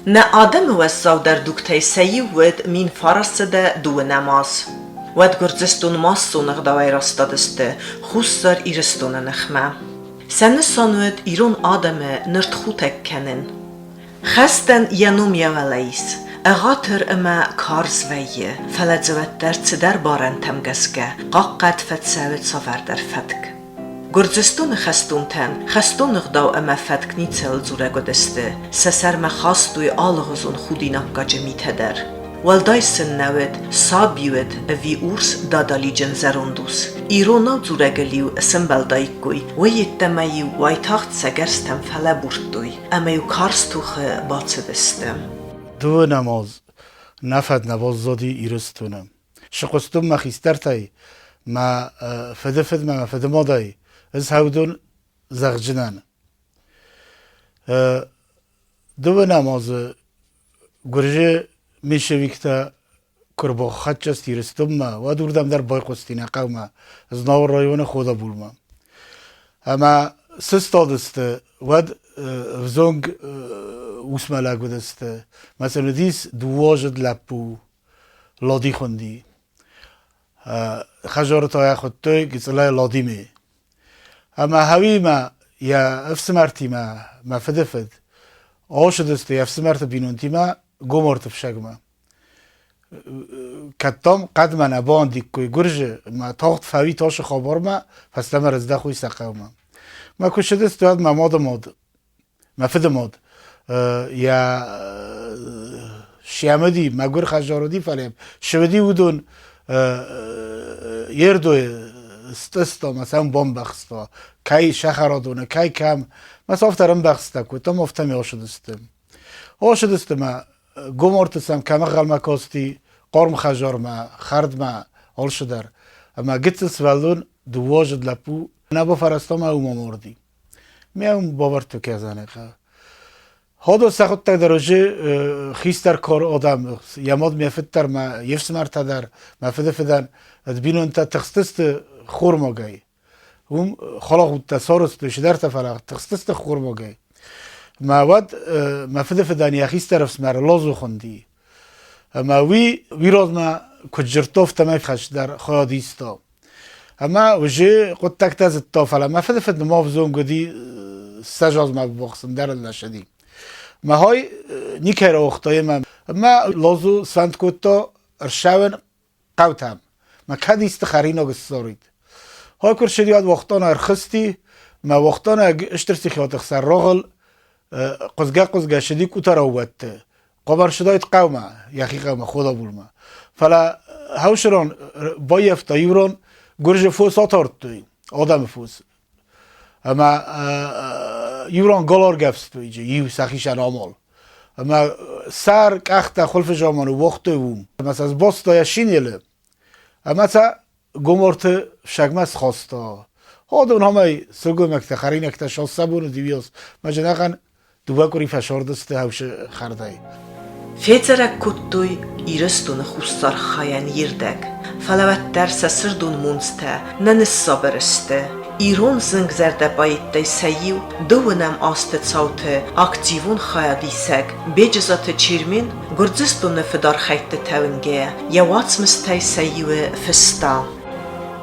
Нӕ адӕмы уӕззаудӕр дугтӕй сӕ иу уыд 1902 аз. Уӕд Гуырдзыстон массон ӕгъдауӕй растадысты Хуссар Ирыстоны ныхмӕ. Сӕ нысан уыд ирон адӕмы ныртхутӕг кӕнын. Хӕстӕн йӕ ном йӕ уӕлӕ ис, ӕгъатыр ӕмӕ карз вӕййы, фӕлӕ дзы уӕддӕр цыдӕр барӕнтӕм гӕсгӕ хъахъхъӕд фӕцӕуы цавӕрдӕр фӕтк. Гуырдзыстоны хӕстонтӕн хӕстон ӕгъдау ӕмӕ фӕтк ницӕуыл дзурӕг уыдысты, сӕ сӕрмӕ хастой алыгъуызон худинаггаджы митӕ дӕр. Уӕлдай сын нӕ уыд, саби уыд ӕви урс дадалиджын зӕронд ус. Иронау дзурӕгыл-иу сӕмбӕлдаиккой, уый йеддӕмӕ-иу уайтагъд сӕ гӕрзтӕм фӕлӕбурдтой ӕмӕ-иу карз тохы бацыдысты. Дыууынӕм аз нӕ фӕд нӕ баззади Ирыстоны. Сыхъуыстон мӕ хистӕртӕй, мӕ фыдыфыдмӕ, мӕ фыдымадӕй, ӕз хӕудон зӕгъджынӕн. Дыууынӕм азы гуырджы меньшевиктӕ куы рбахӕццӕ сты Ирыстонмӕ, уӕд уырдӕм дӕр байхъуысти нӕ хъӕумӕ, Знауыр районы Ходабулмӕ. Ӕмӕ сыстадысты, уӕд ӕвзонг усмӕ лӕг уыдысты. Мӕ сын уыдис дыууӕазыд лӕппу Лоди хуынди. Хӕзоры та йӕ хуыдтой Гыцъылайы Лодиме. Ӕмӕ Хауимӕ йӕ ӕфсымӕртимӕ, мӕ фыдыфыд, ошыдысты йе фсымӕрты бинонтимӕ Гоморты фсӕгмӕ. Кӕддӕм хъӕдмӕ нӕ бауӕндиккой гуырзы, мӕ тагъд фӕуи тошы хабармӕ, фӕстӕмӕ рыздӕхой сӕ хъӕумӕ. Мӕ куы ссыдысты, уӕд мӕ мады мад, мӕ фыды мад, йӕ сӕмыди, мӕгуыр хӕзар уыди, фӕлӕ сывыди уыдон ердойы стъыста мӕ сӕм бамбӕхста, кӕй сӕхӕрадоны, кӕй кӕм. Мӕ сӕ афтӕ ӕрӕмбӕхста кодтам, афтӕ ме ошыдысты. Ошыдысты мӕ гоморты сӕм кӕм ӕнхъӕлмӕ касти хъарм хӕзармӕ, хӕрдмӕ, алцыдӕр. Ӕмӕ гыццыл сывӕллон дыууӕазыд лӕппу нӕ бафӕрӕзта мӕ уым амарди. Ме уым бавӕрдтой кӕзанӕ. Ходо сӕхуыдтӕг дӕр уже хистӕр кор одам, йӕ мад ме фыд дӕр, мӕ йе фсымӕртӕ дӕр, мӕ фыды фыдӕн бинонтӕ тыхстысты хормагӕй. Уым халагъудтӕ сарӕзтой, чидӕртӕ фӕлӕ тыхстысты хормагӕй. Мӕ уӕд мӕ фыды фыдӕн йӕ хистӕр ӕфсымӕр Лозу хуынди. Ӕмӕ уый уый размӕ куыд дзырдта, афтӕмӕй хӕс дӕр хайад иста. Ӕмӕ уже хъуыддӕгтӕ зыдта, фӕлӕ мӕ фыды фыд нымав зонг уыди, 20 азмӕ бахсын дӕр ыл нӕ сыди. Мӕ хай никӕй рауагъта ӕмӕ мӕ Лозу сфӕнд кодта ӕрсӕуын хъӕутӕм. Мӕ кӕд исты хӕринаг ссарид. Хай куы рцыди, уӕд уахтон ӕрхызти, мӕ уахтонӕг стыр сихиаты хсӕн рогъыл хъуызгӕ-хъуызгӕ сыди къутӕраууӕтты. Хъуамӕ ӕрцыдаид хъӕумӕ, йӕхи хъӕумӕ, Ходабулмӕ. Фӕлӕ хӕусырон баййӕфта иурон гуырзы фос атардтой, адӕмы фос. Ӕмӕ иурон галаргӕвстой иу сӕхицӕн амал. Ӕмӕ сӕр, къӕхтӕ хуылфы заманы уагътой уым. Ӕмӕ сӕ сбаста йӕ шинелы. Ӕмӕ сӕ Гоморты фсагмӕ схаста. Адон амӕй сылгоймӕгтӕ хӕринӕгтӕ сассабоны дивиоз мӕ зынӕгъӕн дыууӕ къуыри фӕсордысты хӕусы хӕрдӕй. Федзӕрӕг кодтой Ирыстоны хуссар хайӕн йе рдӕг, фӕлӕ уӕддӕр сӕ сырдон монцтӕ нӕ ныссабыр сты. Ирон зынгзӕрдӕ поэттӕй сӕ иу дыууынӕм азты цауты активон хайадисӕг Беджызаты Чермен Гуырдзыстоны фыдархӕйдтытӕ уынгӕйӕ йӕ уацмыстӕй сӕ иуы фыста: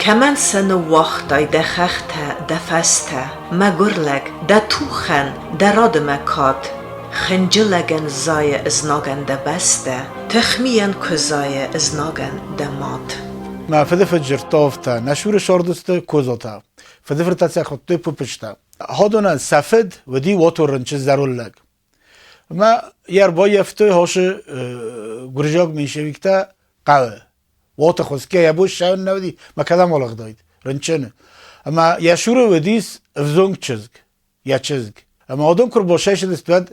Кӕмӕн сӕ ныууагътай дӕ хӕхтӕ, дӕ фӕзтӕ, мӕгуыр лӕг, дӕ тухӕн, дӕ рады мӕ кад? Хынджылӕгӕн зайы ызнагӕн дӕ бӕстӕ, тыхмийӕн куы зайы ызнагӕн дӕ мад. Мӕ фыдыфыд дзырдта афтӕ, нӕ суры сордысты козотӕ. Фыдыфыртӕ сӕ хуыдтой пупыстӕ. Ходонӕн сӕ фыд уыди уотор рынчын зӕронд лӕг. Ӕмӕ йӕ ӕрбаййӕфтой хосы гуырдзиаг меньшевиктӕ хъӕуы. Уоты хуысгӕ йӕ бон ссарын нӕ уыди, мӕ кӕдӕм алыгъдаид, рынчыны. Ӕмӕ йӕ цуры уыдис ӕвзонг чызг, йӕ чызг. Ӕмӕ уыдон куы рбосӕйсыдысты, уӕд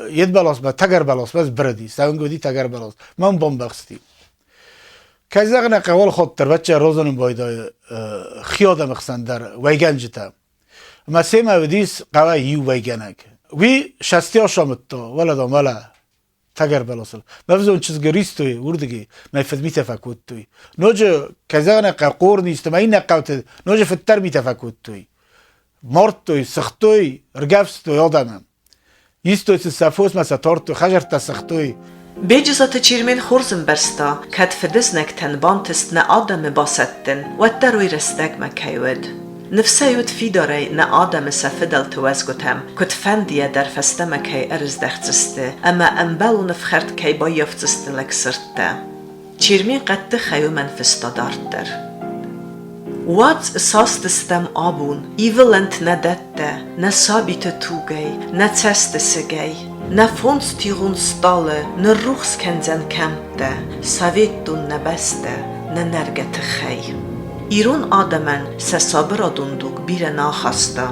йед бӕласмӕ, тӕгӕр бӕласмӕ сбырыди, цӕуынг уыди тӕгӕр бӕлас. Мӕн бамбӕхсти. Кӕй зӕгъын ӕй хъӕуы, ходдӕр вӕччӕ розонын байдайы хи адӕмы хсӕн дӕр уӕйгӕнджытӕ. Ӕмӕ семӕ уыдис хъӕуӕй иу уӕйгӕнӕг. Уый сӕсти асамыдта, уӕлӕ дам, уӕлӕ, тӕгӕр бӕласыл. Мӕ взон чызг ристой уырдыгӕй, мӕ фыдмитӕ фӕкодтой. Ноджы, кӕй зӕгъын ӕй хъӕуы, хъорнисты мӕ иннӕ хъӕуты ноджы фыддӕр митӕ фӕкодтой. Мардтой, сыгътой, ӕргӕвстой адӕмы. Истой сын сӕ фосмӕ сӕ тардтой, хӕдзӕрттӕ сыгътой. Беджызаты Чермен хорз ӕмбӕрста, кӕд фыдызнӕгтӕн бантыст нӕ адӕмы басӕттын, уӕддӕр уый рӕстӕгмӕ кӕй уыд. Ныфсӕй уыд фидарӕй нӕ адӕмы сӕ фыдӕлты уӕзгуытӕм, куыдфӕндыйӕ дӕр фӕстӕмӕ кӕй ӕрыздӕхдзысты ӕмӕ ӕмбӕлон ӕфхӕрд кӕй баййафдзысты лӕгсырдтӕ. Чермен хъӕддыхӕй уымӕн фыста дарддӕр. Уадз састыстӕм абон, ивылӕнт нӕ дӕттӕ, нӕ сабиты тугӕй, нӕ цӕстысыгӕй. Нӕ фондзтигъон стъалы ныррухс кӕндзӕн кӕмттӕ, цӕветтон нӕ бӕстӕ, нӕ нӕргӕ тыхӕй. Ирон адӕмӕн сӕ сабырадон дуг бирӕ нӕ ахаста.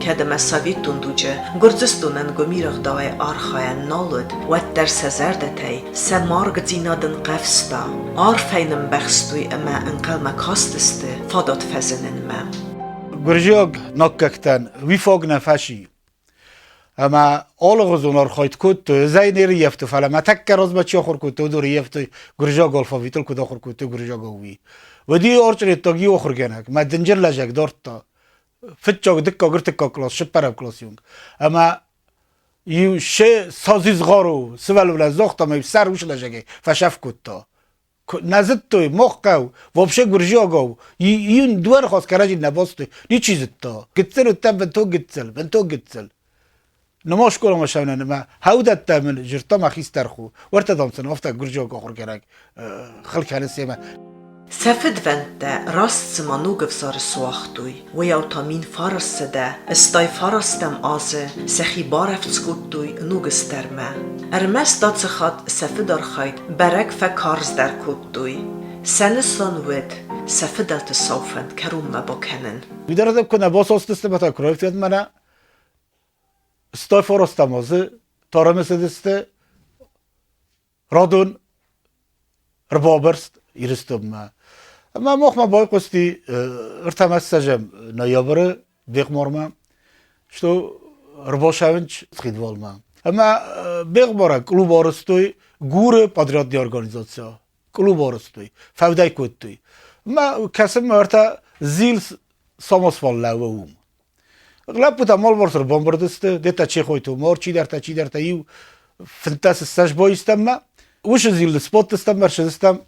Кӕд ӕмӕ советон дуджы Гуырдзыстонӕн гуымир ӕгъдауӕй архайӕн нал уыд, уӕддӕр сӕ зӕрдӕтӕй сӕ маргдзинад ӕнхъӕвзта, арфӕй нымбӕхстой ӕмӕ ӕнхъӕлмӕ кастысты фадат фӕзынынмӕ. Гуырдзиаг наккӕгтӕн уый фаг нӕ фӕци. Ӕмӕ алыгъуызон архайд кодтой, ӕз ӕй не рыййӕфты, фӕлӕ мӕ тӕккӕ размӕ чи ахуыр кодта, уыдон рыййӕфтой гуырдзиаг алфавитыл куыд ахуыр кодтой гуырдзиагау, уый. Уыди орчъреттаг иу ахуыргӕнӕг, мӕ дынджыр лӕзӕг дардта. Фыццаг, дыккаг, ӕртыккаг класс, цыппӕрӕм классы онг. Ӕмӕ иу се созизгъору сывӕллонӕн загъта ӕмӕ иу сӕр уыцы лӕзӕгӕй фӕсӕф кодта. Нӕ зыдтой, мох хъӕу, вообще гуырдзиагау, иу дыууӕ ныхас кӕрӕдзи нӕ бастой, ничи зыдта. Гыццыл уыдтӕн бынтон гыццыл, бынтон гыццыл. Нымӕ скъоламӕ сӕвнӕ нымӕ, хӕудӕттӕ мын жырдта мӕ хистӕр хо. Уӕртӕ дам сын афтӕ гуырдзиаг ахуыргӕнӕг хыл кӕны семӕ. Сӕ фыдвӕндтӕ раст цыма ног ӕвзары суагътой, уыйау та 1900 89 азы сӕхи барӕвдз кодтой ног стӕрмӕ. Ӕрмӕст ацы хатт сӕ фыдархайд бӕрӕг фӕкарздӕр кодтой. Сӕ нысан уыд сӕ фыдӕлты сау фӕнд кӕронмӕ бакӕнын. Уый дӕр куы нӕ басастысты, мӕ та куы райфтыд мӕнӕ 109 азы Тарамысыдысты радон ӕрбабырст Ирыстонмӕ. Ӕмӕ махмӕ байхъуысти ӕртӕмӕссӕзӕм ноябры Бехъмармӕ, что ӕрбацӕуынц Цхинвалмӕ. Ӕмӕ Бехъмарӕн клуб арӕзтой Гуры подрядный организаци. Клуб арӕзтой, фӕвдӕй кодтой. Ӕмӕ кӕсын мӕ ӕртӕ зил самосвал лӕууы уым. Лӕппутӕ малборты ӕрбамбырд сты, деттӕ Чехойты Умар, чидӕртӕ, чидӕртӕ иу 15 ссӕдз боистӕммӕ. Уышы зилды споттыстӕм, ӕрсыдыстӕм.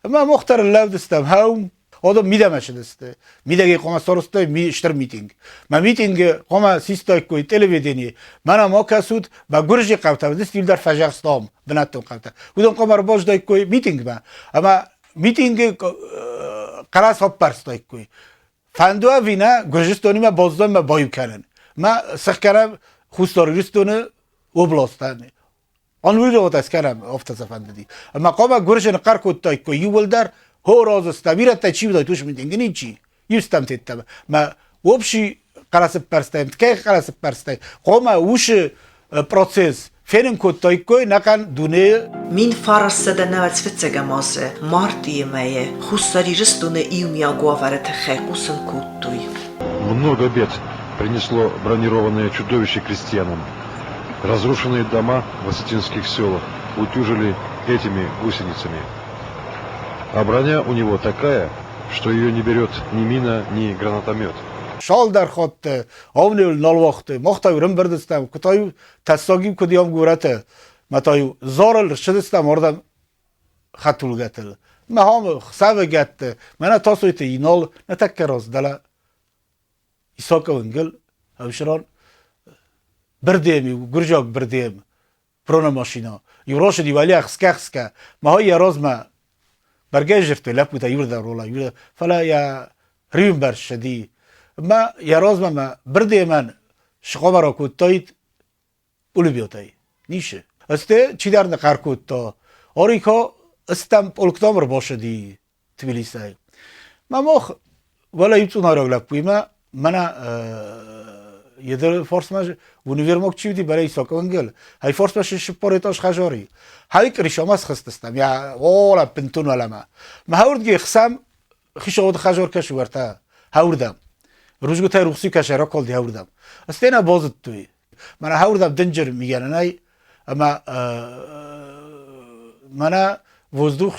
Ӕмӕ мах дӕр лӕудыстӕм хӕум. Одон мидӕмӕ сыдысты. Мидӕгӕй хъуамӕ сарӕзтой стыр митинг. Мӕ митингы хъуамӕ систаиккой телевидени. Мӕнӕ ма кӕсут, мӕ гуырдзы хъӕутӕ уыдысты иу дӕр фӕзӕгъстам бынӕттон хъӕутӕ. Уыдон хъуамӕ ӕрбаздаиккой митингмӕ. Ӕмӕ митингы хъӕлӕс ӕппӕрстаиккой. Фӕнды ӕви нӕ Гуырдзыстонимӕ баззонмӕ баиу кӕнын. Мӕ сыхгӕрӕм Хуссар Ирыстоны областӕн. Ануиловат скӕнӕм, афтӕ сӕ фӕндыди. Ӕмӕ хъуамӕ Гуырдзы ныхъхъӕр кодтаиккой иууылдӕр, хо разы бирӕтӕ чи уыдаид, уыцы митинг ничи. Иу стӕм тедтӕм. Мӕ общий хъӕлӕсыппӕрстӕй, ӕмткӕй хъӕлӕсыппӕрстӕй хъуамӕ уыцы процесс фенын кодтаиккой нӕхъӕн дунейы. 1995 азы мартъийы мӕйы Хуссар Ирыстоны иумиаг уавӕры тыххӕй хъусын кодтой. Много бед принесло бронированное чудовище крестьянам. Разрушенные дома в осетинских селах утюжили этими гусеницами. А броня у него такая, что ее не берет ни мина, ни гранатомет. Цалдӕр хатты авнеул нал уагътой, мах та-иу рымбырдыстӕм, куы та-иу тӕссаг-иу куыд ям горӕты, мӕ та-иу зарыл ссыдыстӕм ардӕм хӕдтулгӕтыл. Мӕ хам хсӕвыгӕтты, мӕнӕ Тасойты Инал, нӕ тӕккӕ раз дӕлӕ Исаков уынгыл, ӕвсырон бырдем, гуырдзиаг бырдем, бронемашина. Иу росыди уӕле ӕхсгӕ-ӕхсгӕ, мӕ йӕ размӕ бӕргӕ зывтой лӕппутӕ иуырдӕм рола, иуырдӕм, фӕлӕ йӕ риуымбӕрц ссыди. Мӕ йӕ размӕ мӕ бырдемӕн схъомӕро кодтаид пулеметӕй. Ницы. Ӕсте чидӕр ныхъӕр кодта. Орико ыстӕм полктом ӕрбасыди Тбилисӕй. Мӕ мох уӕлӕ иу цъунараг лӕппуимӕ мӕнӕ едер форсмӕ универмаг чи уыди бӕрӕй соконгел, хай форсмӕ шиппоретош хажори. Хай кришома схызтыстӕм, я ола пынтун уӕлӕмӕ. Мӕ хӕурдги хсам хишоуд хажор кӕсы уӕртӕ хӕурдӕм. Рузгутӕй рухси кӕсӕ раколди хӕурдӕм. Стена бозыдтой. Мӕнӕ хӕурдӕм дынджыр мигӕнӕнӕй ӕмӕ мӕнӕ воздух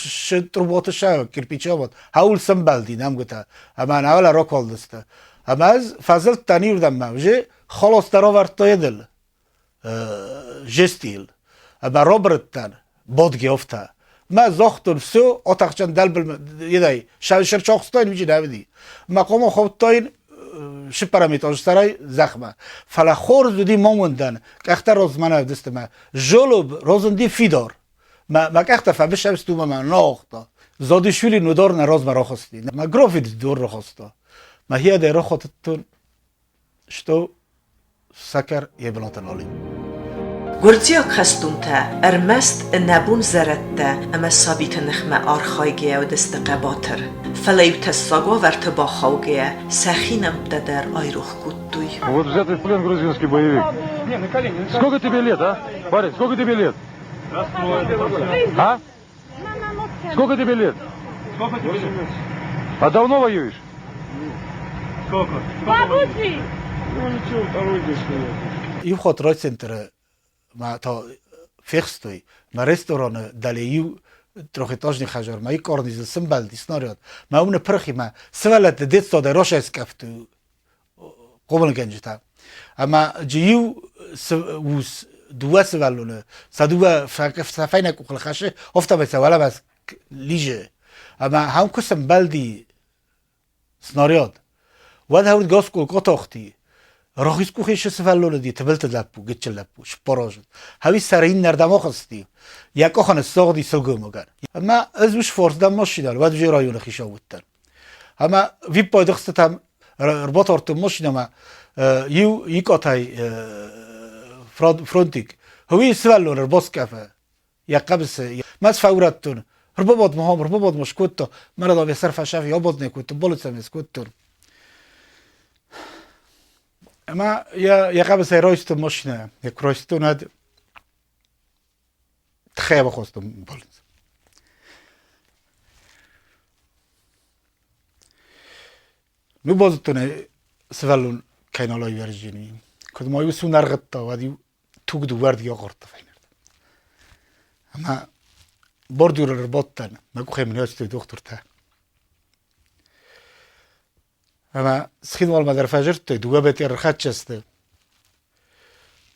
трубаты сӕ кирпича вот хаул сӕмбӕлди нӕмгуытӕ ӕмӕ нӕвӕлӕ ракалдысты. Ӕмӕ ӕз фӕзылдтӕн иурдӕммӕ, уже холостӕ равӕрдта едыл. Жестил. Ӕмӕ роберттӕн бодгеовтӕ. Мӕ зохтун все отахчан дӕлбыл едай шерчохстойн уичи нӕ Мӕ хъомо ховдтойн шиппараметожсарай зӕхмӕ. Фӕлӕ хорз уыди момундӕн, къӕхтӕ розмӕ нӕ уыдысты мӕ. Жолоб розынди фидор. Мӕ, мӕ къӕхтӕ фӕбысӕвсту мӕ мӕ ногъта. Зодишвили нудор нӕ розмӕ рохости. Мӕ грофид дур рохоста. Мӕ хиадӕй рохотыдтон, что сӕкӕр йӕ бынаты нал и. Гуырдзиаг хӕстонтӕ ӕрмӕст ӕнӕбон зӕрӕдтӕ ӕмӕ сабиты ныхмӕ архайгӕйӕ уыдысты хъӕбатыр, фӕлӕ-иу тӕссаг уавӕрты бахаугӕйӕ сӕхи нӕмттӕ дӕр айрох кодтой. Вот взятый в плен грузинский боевик. Сколько тебе лет, а? Парень, сколько тебе лет? А? Сколько тебе лет? Сколько тебе лет? А давно воюешь? Сколько? Бабуси! Ну ничего, второй день Иу хатт райцентры мӕ та фехстой, мӕ рестораны дӕле иу трехэтажный хӕдзар, мӕ иу карнизыл сымбӕлди снаряд, мӕ уым ныппырх и мӕ сывӕллӕтты детсадӕй расӕскъӕфты хъомылгӕнджытӕ. Ӕмӕ джы иу ус дыууӕ сывӕллоны сӕ дыууӕ сӕ фӕйнӕ къухыл хӕссы, афтӕмӕй сӕ уӕлӕмӕ лизы. Ӕмӕ ахӕм куы сӕмбӕлди снаряд, уӕд хӕрд гаскъул къотохти, рахиз къухи сывӕллоны ди тыбылты лӕппу, гыццыл лӕппу, сбаразыд. Хӕуи сӕр иннӕрдӕм ахызти, йӕ къухӕн ссагъди сылгоймагӕн. Ӕмӕ ӕз уыш форсдӕм машинӕ, уӕд уже районы хицау уыдтӕн. Ӕмӕ виппайды хстытӕм ӕрбатардтон машинӕмӕ иу икъатӕй фронтик. Уый сывӕллон ӕрбаскъӕфы йӕ хъӕбысы. Мӕ сфӕурӕдтон. Ӕрбабад мӕ ӕрбабад мӕ скодта. Мӕ радав йӕ сӕр фӕсӕфи, абад нӕ кодтон, болыцӕм скодтон. Ӕмӕ йӕ хъӕбысӕй райстон машинӕ. Йӕ куы райстон, уӕд тыххӕй бахостон больница. Ну базыдтон ӕй, сывӕллон кӕй нал айвӕрзини. Куыд ма-иу сунӕргъыдта, уӕд-иу туг дыууӕрдыгӕй ахъардта фӕйнӕрдӕм. Ӕмӕ бордюрыл ӕрбадтӕн, мӕ къухӕй мын айстой дохтыртӕ. Ӕмӕ Цхинвалмӕ дӕр фӕзырдтой, дыууӕ бӕтӕ ӕрхӕццӕ сты.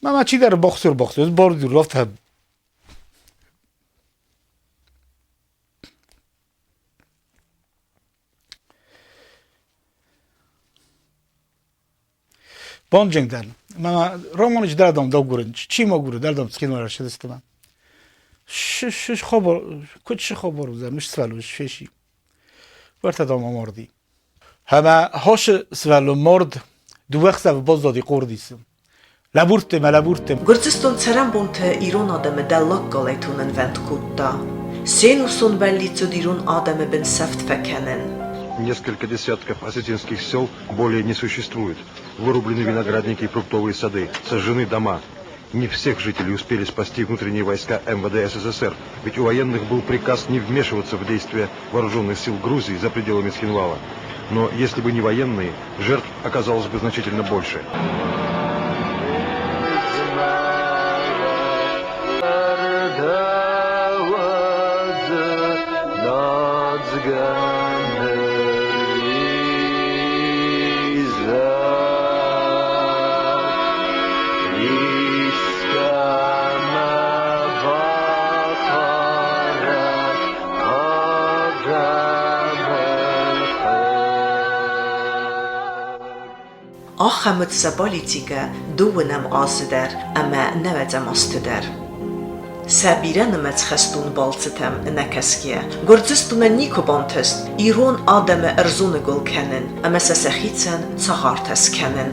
Мӕ ма чидӕр бохсыр-бохсыр, бордюрыл афтӕ Бонджын дӕн. Мӕ Романович дӕлдӕм дӕугурын. Чи ма гуры, дӕлдӕм Цхинвал ӕрцыдысты мӕ. Шы хабар, куыд шы хабар уыдзӕн, уый сывӕллон сфеси. Уӕртӕ дам амарди. Ӕмӕ хосы сывӕллон мард дыууӕ хсӕвы баззади къордисы. Лӕбурдтой мӕ, лӕбурдтой. Гуырдзыстон цӕрӕнбонты ирон адӕмы дӕллаг галӕй тонынвӕнд кодта. Се нусон бӕллиц уыд ирон адӕмы бынсӕфт фӕкӕнын. Несколько десятков осетинских сел более не существует. Вырублены виноградники и фруктовые сады, сожжены дома. Не всех жителей успели спасти внутренние войска МВД СССР, ведь у военных был приказ не вмешиваться в действия вооруженных сил Грузии за пределами Цхинвала. Но если бы не военные, жертв оказалось бы значительно больше. Ахӕм уыд сӕ политикӕ дыууынӕм азы дӕр ӕмӕ нӕуӕдзӕм азты дӕр. Сӕ бирӕнымӕц хӕстон балцытӕм ӕнӕкӕсгӕйӕ, Гуырдзыстонӕн никуы бантыст ирон адӕмы ӕрзоныгуыл кӕнын ӕмӕ сӕ сӕхицӕн цагъартӕ скӕнын.